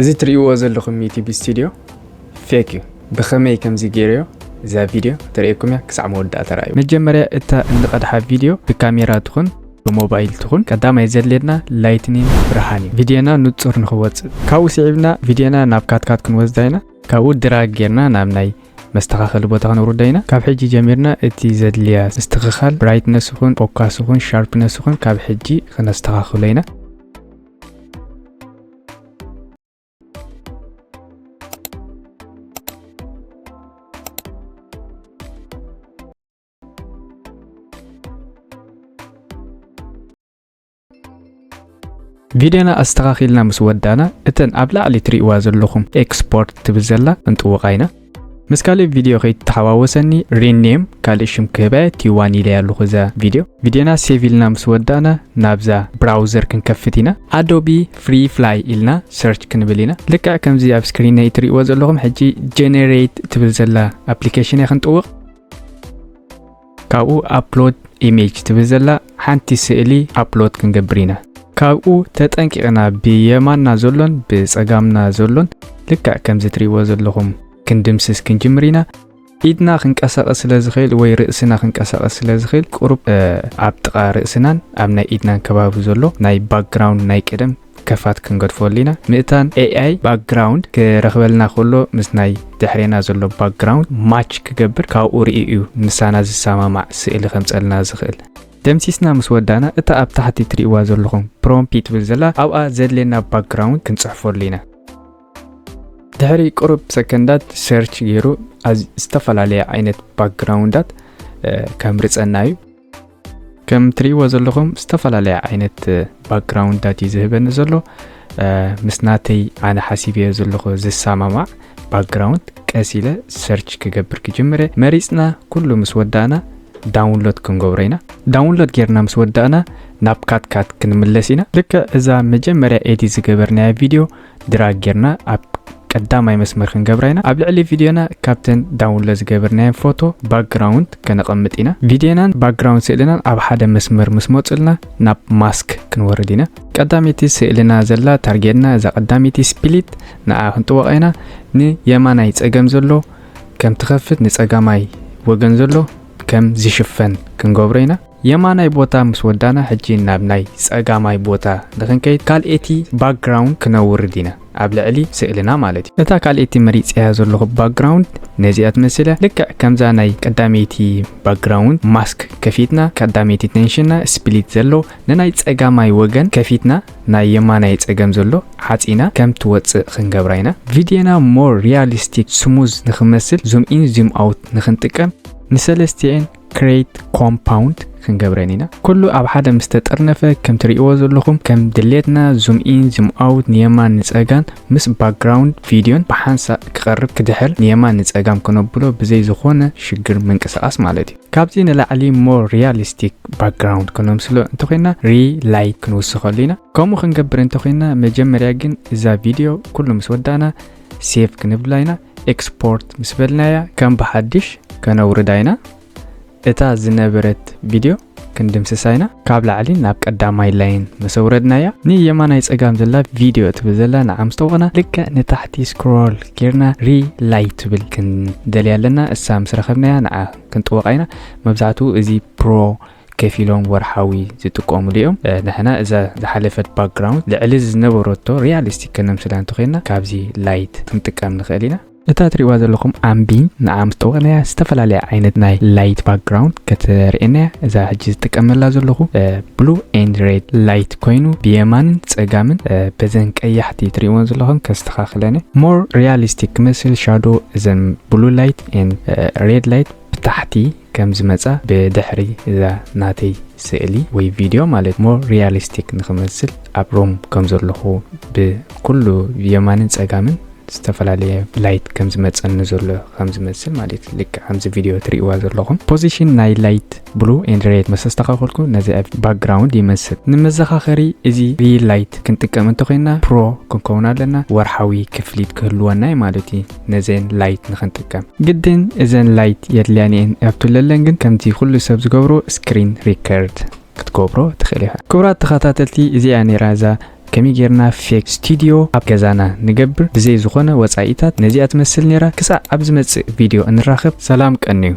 እዚ ትርእይዎ ዘለኹም ዩቲዩብ ስቱዲዮ ፌክ እዩ። ብኸመይ ከምዚ ገይረዮ እዛ ቪድዮ ተርእየኩም እያ፣ ክሳዕ መወዳእታ ተራእዩ። መጀመርያ እታ እንቐድሓ ቪድዮ ብካሜራ ትኹን ብሞባይል ትኹን፣ ቀዳማይ ዘድልየና ላይትኒንግ ብርሃን እዩ፣ ቪድዮና ንጹር ንኽወጽእ። ካብኡ ስዒብና ቪድዮና ናብ ካትካት ክንወስዳ ኢና። ካብኡ ድራግ ጌርና ናብ ናይ መስተኻኸሊ ቦታ ክነውርዶ ኢና። ካብ ሕጂ ጀሚርና እቲ ዘድልያ ምስትኽኻል፣ ብራይትነስ ይኹን ፎካስ ይኹን ሻርፕነስ ይኹን ካብ ሕጂ ክነስተኻኽሎ ኢና። ቪድዮና ኣስተኻኺልና ምስ ወዳእና፣ እተን ኣብ ላዕሊ ትርእይዋ ዘለኹም ኤክስፖርት ትብል ዘላ ክንጥውቓ ኢና። ምስ ካልእ ቪድዮ ከይተሓዋወሰኒ ሪኔም ካልእ ሽም ክህባየ ቲዋን ኢለያ ኣለኹ እዛ ቪድዮ። ቪድዮና ሴቭ ኢልና ምስ ወዳእና ናብዛ ብራውዘር ክንከፍት ኢና። ኣዶቢ ፍሪ ፍላይ ኢልና ሰርች ክንብል ኢና። ልክዕ ከምዚ ኣብ ስክሪነይ እትርእይዎ ዘለኹም ሕጂ ጀነሬት ትብል ዘላ ኣፕሊኬሽን እያ ክንጥውቕ። ካብኡ ኣፕሎድ ኢሜጅ ትብል ዘላ ሓንቲ ስእሊ ኣፕሎድ ክንገብር ኢና። ካብኡ ተጠንቂቕና ብየማንና ዘሎን ብጸጋምና ዘሎን ልክዕ ከምዚ ትርእይዎ ዘለኹም ክንድምስስ ክንጅምር ኢና። ኢድና ክንቀሳቐስ ስለ ዝኽእል ወይ ርእስና ክንቀሳቐስ ስለ ዝኽእል ቁሩብ ኣብ ጥቓ ርእስናን ኣብ ናይ ኢድናን ከባቢ ዘሎ ናይ ባክግራውንድ ናይ ቀደም ከፋት ክንገድፈሉ ኢና። ምእታን ኤኣይ ባክግራውንድ ክረኽበልና ከሎ ምስ ናይ ድሕሬና ዘሎ ባክግራውንድ ማች ክገብር ካብኡ ርእዩ እዩ ምሳና ዝሰማማዕ ስእሊ ከምጸልና ዝኽእል። ደምሲስና ምስ ወዳእና እታ ኣብ ታሕቲ ትርእይዋ ዘለኹም ፕሮምፕት ትብል ዘላ ኣብኣ ዘድልየና ባክግራውንድ ክንጽሕፈሉ ኢና። ድሕሪ ቁሩብ ሰከንዳት ሰርች ገይሩ ዝተፈላለየ ዓይነት ባክግራውንዳት ከምርጸና እዩ። ከም ትርእይዎ ዘለኹም ዝተፈላለየ ዓይነት ባክግራውንዳት እዩ ዝህበኒ ዘሎ። ምስ ናተይ ኣነ ሓሲበዮ ዘለኹ ዝሰማማዕ ባክግራውንድ ቀስ ኢለ ሰርች ክገብር ክጅምር እየ። መሪጽና ኩሉ ምስ ወዳእና ዳውንሎድ ክንገብሮ ኢና። ዳውንሎድ ጌርና ምስ ወዳእና ናብ ካትካት ክንምለስ ኢና። ልክዕ እዛ መጀመርያ ኤዲት ዝገበርናያ ቪድዮ ድራግ ጌርና ኣብ ቀዳማይ መስመር ክንገብራ ኢና። ኣብ ልዕሊ ቪድዮና ካብተን ዳውንሎድ ዝገበርናየን ፎቶ ባክግራውንድ ከነቐምጥ ኢና። ቪድዮናን ባክግራውንድ ስእልናን ኣብ ሓደ መስመር ምስ መጹልና ናብ ማስክ ክንወርድ ኢና። ቀዳመይቲ ስእልና ዘላ ታርጌትና እዛ ቀዳመይቲ ስፕሊት ንኣ ክንጥወቓ ኢና። ንየማናይ ጸገም ዘሎ ከም ትኸፍት ንጸጋማይ ወገን ዘሎ ከም ዝሽፈን ክንገብሮ ኢና። የማናይ ቦታ ምስ ወዳና ሕጂ ናብ ናይ ጸጋማይ ቦታ ንኽንከይድ ካልኤቲ ባክግራውንድ ክነውርድ ኢና። ኣብ ልዕሊ ስእልና ማለት እዩ። እታ ካልኤቲ መሪጽያ ዘለኹ ባክግራውንድ ነዚኣ ትመስል እያ። ልክዕ ከምዛ ናይ ቀዳመይቲ ባክግራውንድ ማስክ ከፊትና ቀዳመይቲ ተንሽና ስፕሊት ዘሎ ንናይ ጸጋማይ ወገን ከፊትና ናይ የማናይ ጸገም ዘሎ ሓጺና ከም ትወጽእ ክንገብራ ኢና። ቪድዮና ሞር ሪያሊስቲክ ስሙዝ ንኽመስል ዙም ኢን ዙም ኣውት ንኽንጥቀም ንሰለስቲኤን ክሬት ኮምፓውንድ ክንገብረን ኢና። ኩሉ ኣብ ሓደ ምስ ተጠርነፈ ከም ትርእይዎ ዘለኹም ከም ድሌትና ዙም ኢን ዙም ኣውት ንየማን ንጸጋም ምስ ባክግራውንድ ቪድዮን ብሓንሳእ ክቐርብ ክድሕር ንየማን ንጸጋም ከነብሎ ብዘይ ዝኾነ ሽግር ምንቅስቓስ ማለት እዩ። ካብዚ ንላዕሊ ሞር ሪያሊስቲክ ባክግራውንድ ከነምስሎ እንተኾይና ሪላይት ክንውስኸሉ ኢና። ከምኡ ክንገብር እንተኾይና መጀመርያ ግን እዛ ቪድዮ ኩሉ ምስ ወዳእና ሴቭ ክንብላ ኢና። ኤክስፖርት ምስ በልናያ ከም ብሓድሽ ከነውርዳ ኢና። እታ ዝነበረት ቪድዮ ክንድምስሳ ኢና። ካብ ላዕሊ ናብ ቀዳማይ ላይን ምስ ኣውረድናያ ንየማናይ ጸጋም ዘላ ቪድዮ ትብል ዘላ ንዓ ምስ ጠወቕና ልክዕ ንታሕቲ ስክሮል ጌርና ሪላይት ትብል ክንደልያ ኣለና። እሳ ምስ ረኸብናያ ንዓ ክንጥወቓ ኢና። መብዛሕትኡ እዚ ፕሮ ከፊሎም ወርሓዊ ዝጥቀሙሉ እዮም። ንሕና እዛ ዝሓለፈት ባክግራውንድ ልዕሊ ዝነበረቶ ሪያሊስቲክ ከነምስላ እንተኾይና ካብዚ ላይት ክንጥቀም ንኽእል ኢና። እታ ትሪእዋ ዘለኹም ኣምቢን ንዓ ምስ ጠወቕናያ ዝተፈላለያ ዓይነት ናይ ላይት ባክግራውንድ ከተርእየና እያ። እዛ ሕጂ ዝጥቀመላ ዘለኹ ብሉ ኤንድ ሬድ ላይት ኮይኑ ብየማንን ጸጋምን በዘን ቀያሕቲ ትሪእወን ዘለኹም ከስተኻኽለን እየ። ሞር ሪያሊስቲክ ክመስል ሻዶ እዘን ብሉ ላይት ኤንድ ሬድ ላይት ብታሕቲ ከም ዝመጻ ብድሕሪ እዛ ናተይ ስእሊ ወይ ቪድዮ ማለት ሞር ሪያሊስቲክ ንኽመስል ኣብ ሮም ከም ዘለኹ ብኩሉ የማንን ጸጋምን ዝተፈላለየ ላይት ከም ዝመጸኒ ዘሎ ከም ዝመስል ማለት እዩ። ልክዕ ከምዚ ቪድዮ ትርእይዋ ዘለኹም ፖዚሽን ናይ ላይት ብሉ ኤንድ ሬድ ምስ ኣስተኻኸልኩ ነዚ ባክግራውንድ ይመስል። ንመዘኻኸሪ እዚ ሪላይት ክንጥቀም እንተኾይና ፕሮ ክንከውን ኣለና። ወርሓዊ ክፍሊት ክህልወና እዩ ማለት እዩ። ነዘን ላይት ንኽንጥቀም ግድን እዘን ላይት የድልያንየን ኣብትለለን ግን ከምዚ ኩሉ ሰብ ዝገብሮ ስክሪን ሪከርድ ክትገብሮ ትኽእል ኢኻ። ክቡራት ተኸታተልቲ እዚኣ ነይራ እዛ ከመይ ጌርና ፌክ ስቱዲዮ ኣብ ገዛና ንገብር ብዘይ ዝኾነ ወጻኢታት። ነዚኣ ትመስል ነይራ። ክሳዕ ኣብ ዝመጽእ ቪድዮ እንራኸብ። ሰላም ቀንዩ።